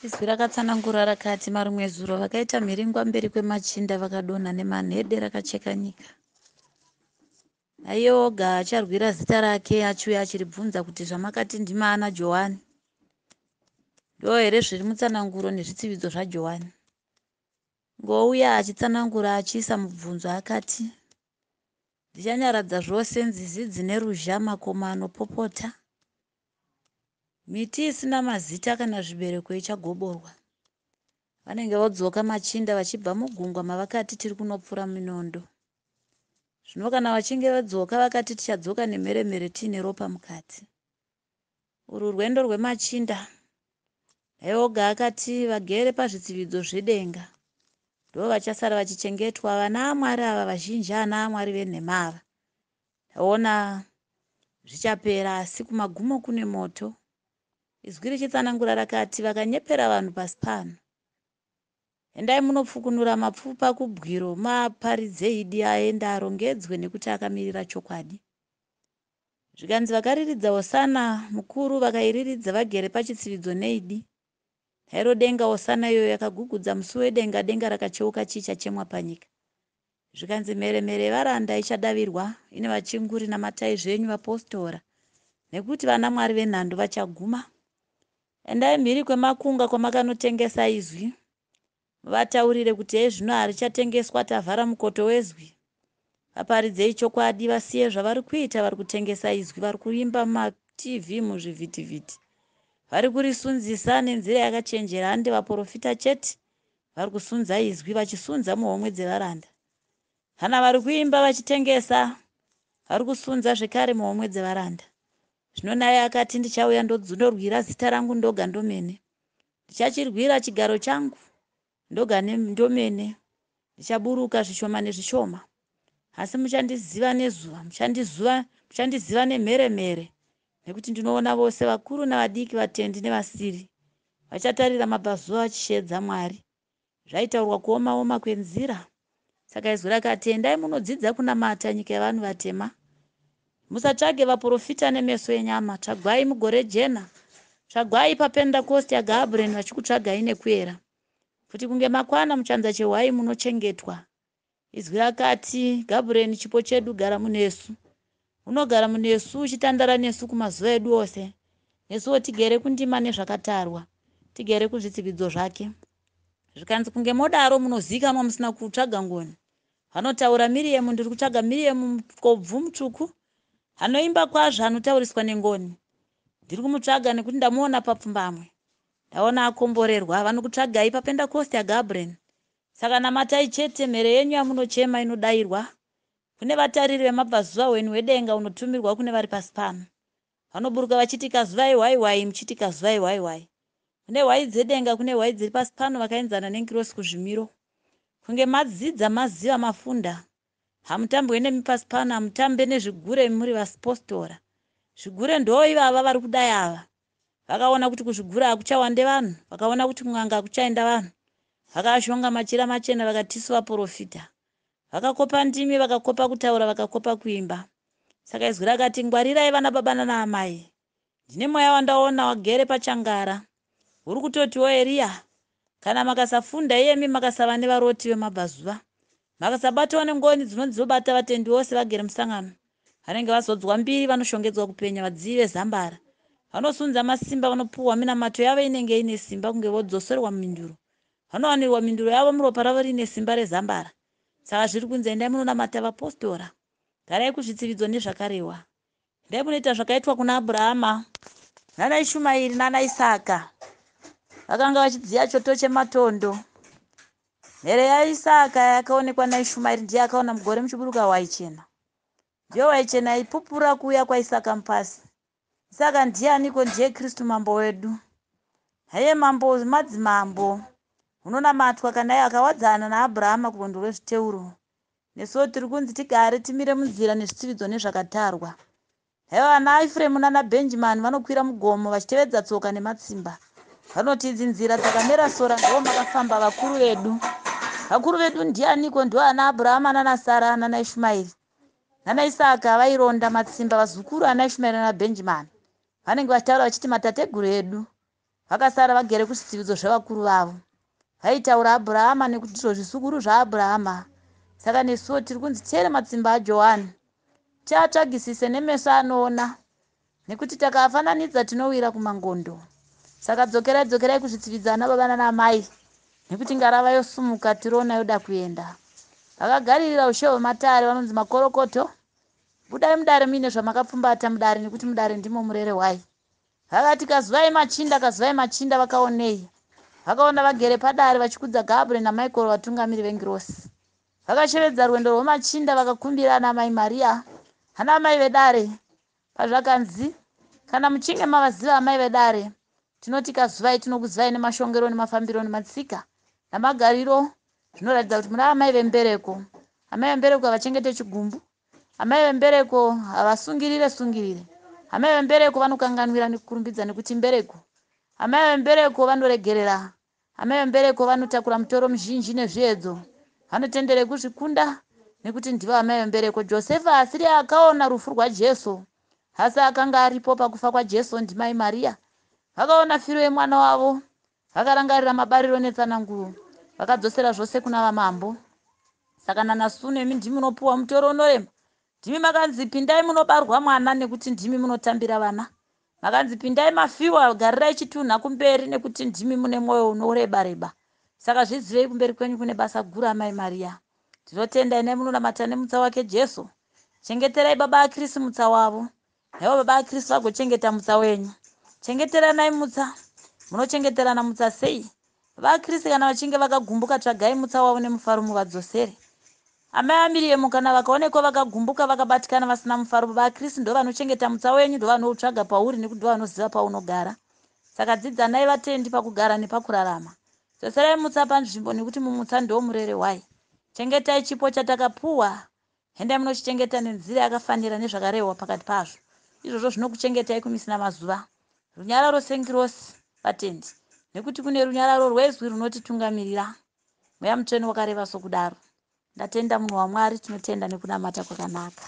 Izwi rakatsanangura rakati, Marimwe zuro vakaita mhiringwa mberi kwemachinda vakadonha nemanhede rakacheka nyika. Naiye oga acharwira zita rake achiuya achiribvunza kuti zvamakati ndimi ana Johani ndo here zviri mutsananguro nezvitsividzo zvaJohani. Ngouya achitsanangura achiisa mubvunzo akati, Ndichanyaradza zvose nzizi dzine ruzha makomo anopopota. Miti isina mazita kana zvibereko ichagoborwa. Vanenge vodzoka machinda vachibva mugungwa mavakati tiri kunopfura minondo. Zvino kana vachinge vadzoka vakati tichadzoka nemheremhere tiine ropa mukati. Urwu rwendo rwemachinda. Dai oga akati vagere pazvitsividzo zvedenga ndo vachasara vachichengetwa vana amwari ava vazhinji ana amwari venhema ava. Taona zvichapera asi kumagumo kune moto. Izwi richitsanangura rakati vakanyepera vanhu pasi pano. Endai munopfukunura mapfupa kubwiro muaparidze idi aende arongedzwe nekuti akamirira chokwadi. Zvikanzi vakariridza hosana mukuru vakairiridza vagere pachitsividzo neidi. Nairo denga hosana iyoyo yakagugudza musi wedenga denga rakacheuka chii chachemwa panyika. Zvikanzi mheremhere yevaranda ichadavirwa ine vachinguri namatai zvenyu vapostora nekuti vana Mwari venhando vachaguma. Endai mhiri kwemakunga kwamakanotengesa izwi muvataurire kuti hezvino harichatengeswa tavhara mukoto wezwi. Vaparidzei chokwadi vasiye zvavari kuita vari kutengesa izwi vari kuimba mumatv muzvivhitivhiti vari kurisunzisa nenzira yakachenjera hande vaporofita chete vari kusunza izwi vachisunza muhomwe dzevaranda kana vari kuimba vachitengesa vari kusunza zvekare muhomwe dzevaranda zvino naye akati ndichauya ndorwira zita rangu ndoga ndomene ndichachirwira chigaro changu ndoga ndomene ndichaburuka zvishoma nezvishoma asi muchandiziva nezuva muchandizuva muchandiziva nemheremhere nekuti ndinoona vose vakuru navadiki vatendi nevasiri vachatarira mabvazuva vachisheedza Mwari zvaitaurwa kuoma oma kwenzira saka izwi rakati endai munodzidza kunamata nyika yevanhu vatema musatsvage vaprofita nemeso enyama tsvagwai mugore jena tsvagwai papendakosti yagabreni vachikutsvagai nekuera kuti kunge makwana muchanza chehwai munochengetwa izwi rakati gabreni chipo chedu gara munesu unogara munesu uchitandara nesu kumazuva edu ose nesuwo tigere kundima nezvakatarwa tigere kuzvitsividzo zvake zvikanzi kunge modaro munozivikanwa musina kutsvaga ngoni vanotaura miriyemu ndiri kutsvaga miriyemu mukobvu mutsvuku anoimba kwazvo anotauriswa nengoni ndiri kumutsvaga nekuti ndamuona papfumbamwe ndaona akomborerwa vanokutsvagai papendakosti yagabren saka namatai chete mhere yenyu yamunochema inodairwa kune vatariri vemabvazuva hweni hwedenga unotumirwa kune vari pasi pano vanoburuka vachiti kazuvai hwai hwai muchiti kazuvai hwai hwai kune hwai dzedenga kune hwai dziri pasi pano vakaenzana nengirosi kuzvimiro kunge madzidza maziva mafunda hamutambwe nemi pasi pano hamutambe nezvigure muri vasipostora zvigure ndo ivava vari kudai ava vakaona kuti kuzvigure hakuchawande vanhu vakaona kuti kun'anga hakuchaenda vanhu vakashonga machira machena vakatisu vaprofita vakakopa ndimi vakakopa kutaura vakakopa kuimba saka izwi rakati ngwarirai vana baba nana amai ndine mweya wandaona wagere pachangara uri kutotiwo eriya kana makasafunda iyemi makasava nevaroti vemabvazuva makasabatwa nengoni dzinonzi dzobata vatendi vose vagere musangano vanenge vazodzwa mbiri vanoshongedzwa kupenya vadzivi vezambara vanosunza masimba vanopuhwa minamato yavo inenge ine simba kunge vodzoserwa muminduro vanowanirwa minduro yavo muropa ravo riine simba rezambara saka zviri kunzi endai munonamata vapostora garai kuzvitsividzo nezvakarehwa endai munoita zvakaitwa kuna abrahama nana ishumairi nana isaka vakanga vachidziya choto chematondo mhere yaisaka yakaonekwa naishumairi ndiye akaona mugore muchiburuka hwai chena ndiyo hwai chena ipupura kuuya kwaisaka mupasi isaka ndianiko ndiye kristu mambo wedu haiye mambo madzimambo unonamatwa kana iye akawadzana naabrahama kurwendo rwezviteuro nesuwo tiri kunzi tigare timire munzira nezvitsividzo nezvakatarwa haiwa vana efuremu nana bhenjamani vanokwira mugomo vachitevedza tsoka nematsimba vanoti idzi nzira dzakamera sora ndo makafamba vakuru vedu vakuru vedu ndianiko ndo ana abrahama nana sara nana ishumairi nana isaka vaironda matsimba vazukuru ana ishumairi nana bhenjamani vanenge vachitaura vachiti matateguru edu Vakasara vagere kuzvitsividzo zvevakuru vavo. Vaitaura Abhurahama nekuti ndizvo zvisukuru zvaAbhurahama. Saka nesuwo tiri kunzi tere matsimba aJohani. Tiatsvagisise nemeso anoona nekuti takaafananidza tinowira kumangondo. Saka dzokerai dzokerai kuzvitsividza ana baba nana amai nekuti ngarava yosumuka tiriona yoda kuenda. Vakagaririra ushe hwematare vanonzi makorokoto. Budai mudare muine zvamakapfumbata mudare nekuti mudare ndimo murere hwai. Vakati kazuvai machinda kazuvai machinda vakaonei? Vakaona vagere padare vachikudza Gabriel naMichael vatungamiri vengirosi. Vakashevedza rwendo rwemachinda vakakumbira ana amai Maria ana amai vedare. Pazvakanzi kana muchinge mavaziva amai vedare tinoti kazuvai tinokuzivai nemashongero nemafambiro nematsika namagariro zvinoratidza kuti muna amai vembereko. Amai vembereko havachengete chigumbu. Amai vembereko havasungirire sungirire. Amai vembereko vanokanganwira nekukurumbidza nekuti mbereko. Amai vembereko vanoregerera. Amai vembereko vanotakura mutoro muzhinji nezviedzo. Vanotendere kuzvikunda nekuti ndivo amai vembereko. Josefa asiri akaona rufu rwaJesu asi akanga aripo pakufa kwaJesu ndimai Maria. Vakaona firo yemwana wavo vakarangarira mabariro netsananguro vakadzosera zvose kuna vamambo. Saka nanasuno imi ndimi munopuwa mutoro unorema. Ndimi makanzi pindai munobarwa mwana nekuti ndimi munotambira vana. Makanzi pindai mafiwa garirai chitunha kumberi nekuti ndimi mune mwoyo unoreba reba. Saka zvizivei kumberi kwenyu kune basa guru amai Maria. Tinotenda inai munonamata nemutsa wake Jesu. Chengeterai baba aKrisi mutsa wavo. Naivo baba aKrisi vagochengeta mutsa wenyu. Chengeteranai mutsa. Munochengeterana mutsa sei? Baba aKrisi kana vachinge vakagumbuka tsvagai mutsa wavo nemufaro muvadzosere. Amai aMiriemu kana vakaonekwa vakagumbuka vakabatikana vasina mufaro baba aKrisi ndo vanochengeta mutsa wenyu ndo vanoutsvaga pauri nekuti ndo vanoziva paunogara. Saka dzidzanai vatendi pakugara nepakurarama. Dzoserai mutsa panzvimbo nekuti mumutsa ndo murere hwai. Chengetai chipo chatakapuwa. Endai munochichengeta nenzira yakafanira nezvakarehwa pakati pazvo. Izvozvo zvinokuchengetai kumisina mazuva. Runyararo sengirosi vatendi nekuti kune runyararo rwezwi runotitungamirira. Mweya mutsvene wakareva sokudaro. Ndatenda munhu waMwari tinotenda nekunamata kwakanaka.